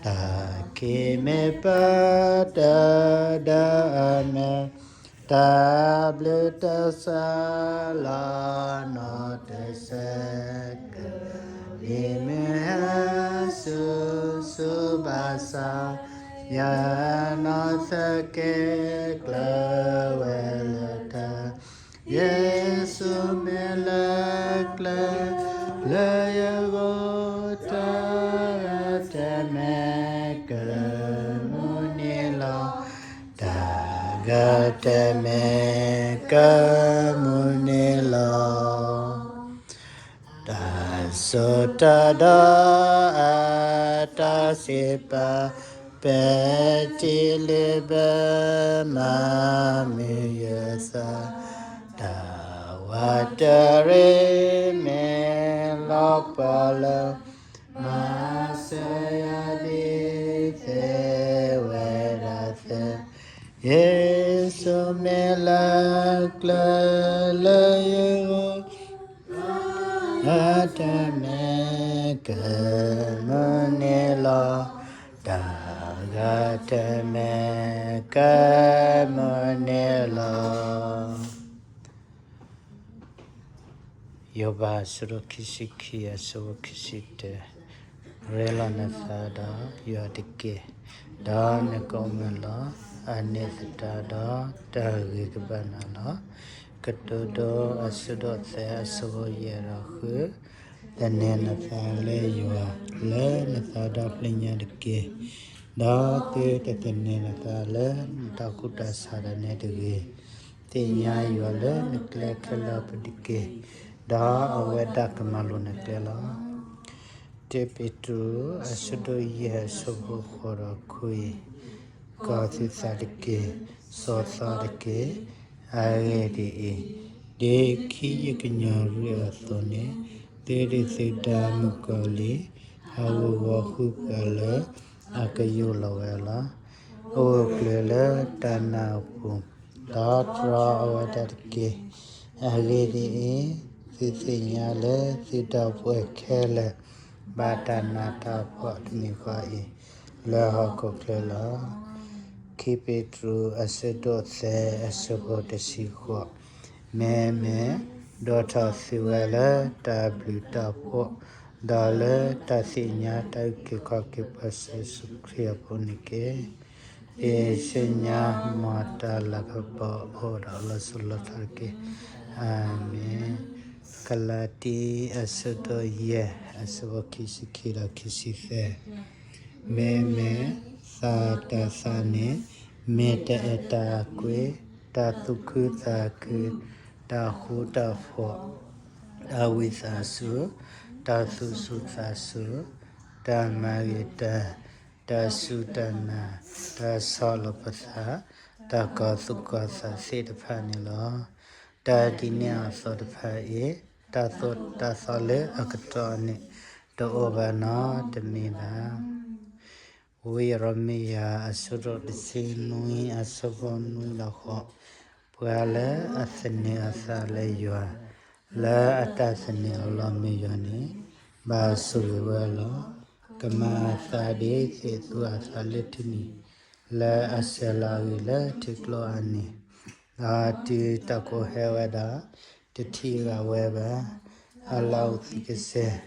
တၢ်ခံးမ့ၢ်ပၢတၢ်ဒီးအမဲာ်, တၢ်ဘျုးတၢ်စၢ်လီၤနီၢ်တ စဲးကဲး, ဒ်မုၢ်ဟဲဆူဆူဘၣ်ဆၣ်, ယနီၢ်သကဲးကျၢၤဝဲလၢတၢ်, ယ့ၣ်ၡူးမ့ၢ်လၢကျၢၤလၢယဂီၢ်, တၢ်ဂၤတမံၤကမုာ်န့ၣ်လီၤ, တၢ်ဂၤတမံၤကမုာ်န့ၣ်လီၤ. တၢ်စိတၢ်ဒီးအတၢ်စံးပာ်, ပဲာ်ထံလၢဘၢမၤ မုာ်ယသး, တၢ်ဝးတရံးမ့ၢ်လီၤပှီၢ်လၢ မၤစၢၤယၤဒ်သ့ဝဲဒၣ်သ့, ယ့ၣ်ၡူးမ့ၢ်လၢကျၢၤလၢယဂီၢ်, တၢ်ဂၤတမံၤကမုာ်န့ၣ်လီၤ, တၢ်ဂၤတမံၤကမုာ်န့ၣ်လီၤ. ယိၤဘး အဆၢဒိၣ်ခံဆံခံ အဆၢဖိခံဆံတၢ, ရ့လိာ်နသးဒီးယွၤတက့ၢ်, ဒီးနကအိၣ်မုာ်လီၤ. အန့ၣ်သတးဒီး တၢ်ဂ့ၤကဘၣ်နၤလီၤ. ကတိၤဒိ အဆၢဒိၣ်သၢ အဆၢဖိယဲၢ်ဒီးဃု, သန့ၤနသးလၢယွၤ လၢနသးဒီဖျၢၣ်ညါတက့ၢ်, ဒီးသုတသန့ၤနသးလၢနတၢ်ကူၣ်တၢ်ဆးဒၣ်နဲတဂ့ၤ. သ့ၣ်ညါယွၤလၢနကျဲခဲလၢာ်ပူၤတက့ၢ်, ဒီးအဝဲဒၣ်ကမၤလိာ်နကျဲလီၤ. တၢပ့းတရူး အဆၢဒိၣ်ယဲၢ် အဆၢဖိဃိးဒီးခွံ, ကီၢ်သုသးတက့ၢ်, စိာ်သီတက့ၢ်. အဂ့ၢ်ဒ်အံၤ, ဒ်ခံယကညီၤရံၣ်အသိးန့ၣ်, သုဒုၣ်သုဒါမုၣ်ကီၤလံၢ် ဟးဂူာ်ဂီၤဃုပှၤလၢအကယိၣ်လီၤဝဲလီၤ. အိၣ်ကျၢၤလၢတၢ်နာ်အပူၤ, ဒီးတြီအဝဲဒၣ်တက့ၢ်. အဂ့ၢ်ဒ်အံၤ, သုသ့ၣ်ညါလၢသုတၢ်အိၣ်ဖှိၣ်ခဲလၢာ် ဘၣ်တၢ်နးတၢ်ဖှီၣ်တမံၤဃီအံၤ လၢဟီၣ်ခိၣ်ချၢလီၤ. ခံပ့းတရူး အဆၢဒိၣ်သၢ အဆၢဖိတဆံဃိး, မ့မ့ၢ် ဒိၣ်ထီၣ်သုဝဲလၢတၢ်ဘျုးတၢ်ဖှိၣ်, ဒီးလၢတၢ်သ့ၣ်ညါတၢ်အုၣ်က့ၤခီၣ်က့ၤပှၤ ကစၢ်ယ့ၣ်ၡူးခရံာ်အပူၤန့ၣ်တက့ၢ်. ယ့ၣ်ၡူးညါမ်တၢ်လၤကပီၤအိၣ်ဒီးလီၤစိၤလီၤထီတက့ၢ်. အၤမ့ၣ်. ကလၤတံ အဆၢဒိၣ်ယဲၢ် အဆၢဖိခံဆံခံဒီးခံဆံသၢ, မ့မ့ၢ်သးတၢ်သးန့ၣ် မ့ၢ်တၢ်အဲၣ်တၢ်ကွံ, တၢ်သူၣ်ခုသးခု, တၢ်ဃူတၢ်ဖိး, တၢ်ဝံသးစူၤ, တၢ်သူၣ်စူၤသးစူၤ, တၢ်မၤဂ့ၤတၢ်, တၢ်စူၢ်တၢ်နာ်, တၢ်ဆီၣ်လီၤပသး, တၢ်ကီၤသူၣ်ကီၤသးသ့ၣ်တဖၣ်န့ၣ်လီၤ. တၢ်ဒ်န့ၣ်အသိးတဖၣ်အံၤ, တၢ်သိၣ်တၢ်သီလၢအကတီၢ်န့ၣ် တအိၣ်ဘၣ်နီတမံၤဘၣ်. ဝံယံးရမံယၤ အဆၢဒိၣ်တဆံနွံ အဆၢဖိနွံဒီးဃိး, ပှၤလၢအသန့ၤအသးလၢယွၤ, လၢအတၢ်သန့ၤအီၤလီၤမ့ၢ်ယွၤန့ၣ်, ဘၣ်ဆိၣ်ဂ့ၤဝဲလီၤ. ကမၤအသးဒ်သိးသူၣ်အသးလၢထံနံၤ, လၢအဆဲးလီၤအဂ့ၤလၢထံကျိအါန့ၣ်, ဒီးတုၤတၢ်ကိးဟဲဝဲဒၣ်, တထံၣ်ဂာ်ဝဲဘၣ်. အလၤအိၣ်သံကစဲာ်,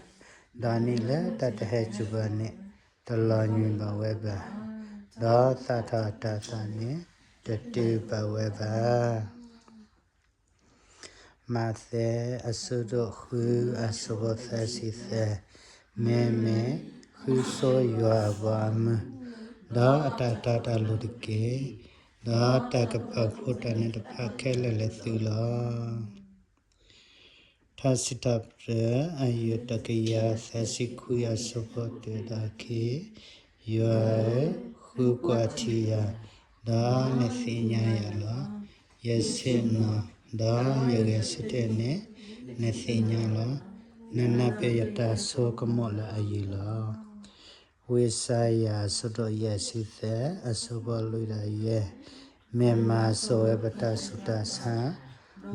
ဒီးနံၣ်လၢတၢ်တဟဲစူၤဘၣ်န့ၣ်, တလီၤညွံးဘၣ်ဝဲဘၣ်, ဒီးသၣ်ထီၣ်အတၤသၣ်န့ၣ်, တတုၤဘၣ်ဝဲဘၣ်. မးသဲ အဆၢဒိၣ်ဃု အဆၢဖိသၢဆံသၢ, မ့မ့ၢ်ဃုဆိယွၤအဘီအမုၢ်, ဒီးအတၢ်တီတၢ်လိၤတက့ၢ်. ဒီးတၢ်ကပာ်ဖှိၣ်တၢ်န့ၣ်တဖၣ်ခဲလၢာ်လၢသုလီၤ. ထါစံးထီၣ်ပတြၢၤ အယုၢ်တကယၤသၢဆံခွံ အဆၢဖိတၢဒီးခံ, ယွၤဧၢ, ဃုကွၢ်ထံယၤ, ဒီးနသ့ၣ်ညါယၤလီၤ. ယဆ့ၣ်နီၤ, ဒီးယဂဲၤဆၢထၢၣ်န့ၣ်, နသ့ၣ်ညါလီၤ. နနၢ်ပၢၢ်ယတၢ်ဆိကမိၣ်လၢအယံၤလီၤ. ဝံယၡါယၤ အဆၢဒိၣ်ယဲၢ်ဆံသၢ အဆၢဖိလွံၢ်ဒီးယဲၢ်, မ့ၢ်မၤစိာ်ဝဲပတၢ်ဆူးတၢ်ဆါ,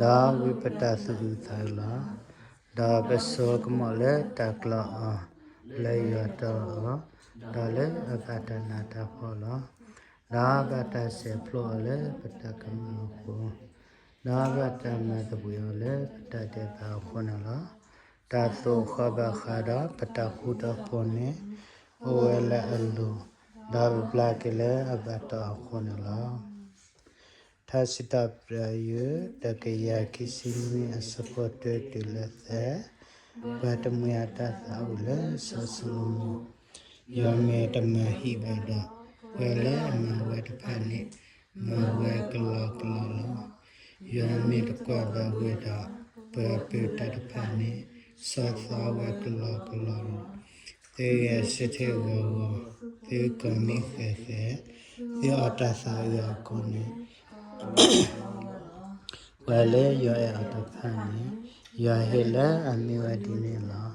ဒီးဝံပတၢ်သူၣ်အုးသးအုးလီၤ. ဒီးပဆိကမိၣ်လၢတၢ်ကျီအီၤ, လၢယွၤတီအီၤ, ဒီး ဒီးလၢအဘၣ်တၢ်နးတၢ်ဖှီၣ်လီၤ. ဒီးဘၣ်တၢ်စဲးဖျိအီၤလၢပတၢ်ကမၣ်အဃိ, ဒီးဘၣ်တၢ်မၤသဘှံးအီၤလၢပတၢ်ဒဲးဘးအဃိန့ၣ်လီၤ. တၢ်သိၣ်ဃီဘၣ်ဃးဒီးပတၢ်ဃူတၢ်ဖိးန့ၣ် အိၣ်ဝဲလၢအလိၤ, ဒီးပဘျါက့ၤလၢအဘၣ်တီၢ်အဃိန့ၣ်လီၤ. ထါစံးထီၣ်ပတြၢၤ တကယၤခံဆံနွံ အဆၢဖိတၢတုၤလၢသၢ, ပှၤတမှံၤအတၢ်သးအိၣ်လၢစီၤၡလိၤမိၣ်, ယွၤမ့ၢ်တမၤဟံၣ်ဘၣ်ဒီး, ပှၤလၢအမၤဝဲတဖၣ်န့ၣ် မၤဝဲကလီကလီလီၤ. ယွၤမ့ၢ်တကွၢ်ဘၣ်ဝဲဒီး, ပှၤပၢၤတၢ်တဖၣ်န့ၣ် စီၤသီဝဲကလီကလီလီၤ. သုဂဲၤဆၢထၢၣ်ဂီၤဂီၤ, သုကိးမံၤဃဲၤဃဲၤ, သုအီၣ်တၢ်သးအုးအကိၢ်န့ၣ် ပှၤလၢယွၤအဲၣ်အီၤတဖၣ်န့ၣ်, ယွၤဟ့ၣ်လၢအမ့ၢ်ဝဲဒ်န့ၣ်လီၤ.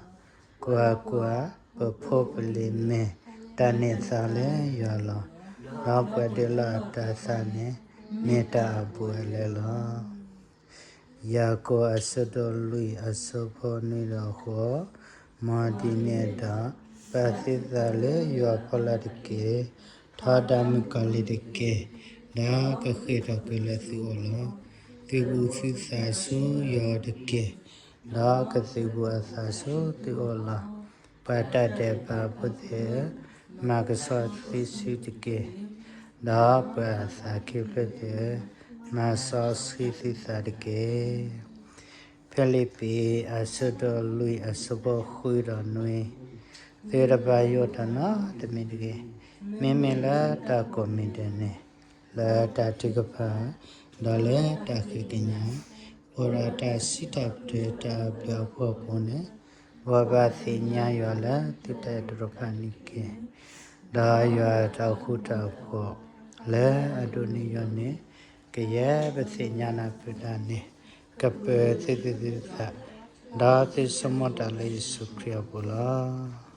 ကွၢ်ကွၢ်, ပဖိပလံၤမ့ၢ်တၢ်န့ၢ်သါလၢယွၤလီၤ. ဒီးပှၤဒုးလီၢ်အတၢ်သးန့ၣ် မ့ၢ်တၢ်အဘူးအလဲလီၤ. ယၤကိာ် အဆၢဒိၣ်လွံၢ် အဆၢဖိနွံဒီးဃိး, မ်ဒ်န့ၣ်ဒီး, ပာ်သုသးလၢယွၤဖီလာ်တက့ၢ်. ထီဒါမုၣ်ကီၤလံၤတက့ၢ်, ဒီးကဃ့ၢ်ထီၣ်ကွံာ်လၢသုအိၣ်လီၤ. သုဘူးသုသးဆူယွၤတက့ၢ်, ဒီးကသုးဘူးအသးဆူသုအိၣ်လီၤ. ပှၤတၢ်ဒဲးဘးဖိသ့ၣ်ဧၢ, မၤကဆှီသုစုတက့ၢ်. ဒီးပှၤအသးခ့ဖျၢၣ်သ့ၣ်ဧၢ, မၤစီဆှံသုသးတက့ၢ်. ဖံလံးပံး အဆၢဒိၣ်လွံၢ် အဆၢဖိဃုဒီးနွံ, သုတဘၣ်ယိၣ်တၢ်နီတမံၤတဂ့ၤ, မ့မ့ၢ်လၢတၢ်ကိးမံၤဒဲးန့ၣ်, လၢတၢ်ထုကဖၣ်, ဒီးလၢတၢ်ဃ့ကညး, အိၣ်ဒီးတၢ်စံးထီၣ်ပတြၢၤတၢ်အဘျုးအဖှိၣ်အပူၤန့ၣ်, ဘိးဘၣ်သ့ၣ်ညါယွၤလၢသုတၢ်အဲၣ်တၢ်တြီဖးန့ၣ်တက့ၢ်. ဒီးယွၤတၢ်ဃူတၢ်ဖိး လၢအဒိးန့ၢ်ယွၤန့ၣ်, ကယဲၢ်ပသ့ၣ်ညါနၢ်ပၢၢ်တၢ်န့ၣ်, ကပၢၤသုသူၣ်သုသး, ဒီးသုဆိကမိၣ်တၢ်လၢယ့ၣ်ၡူးခရံာ်အပူၤလီၤ.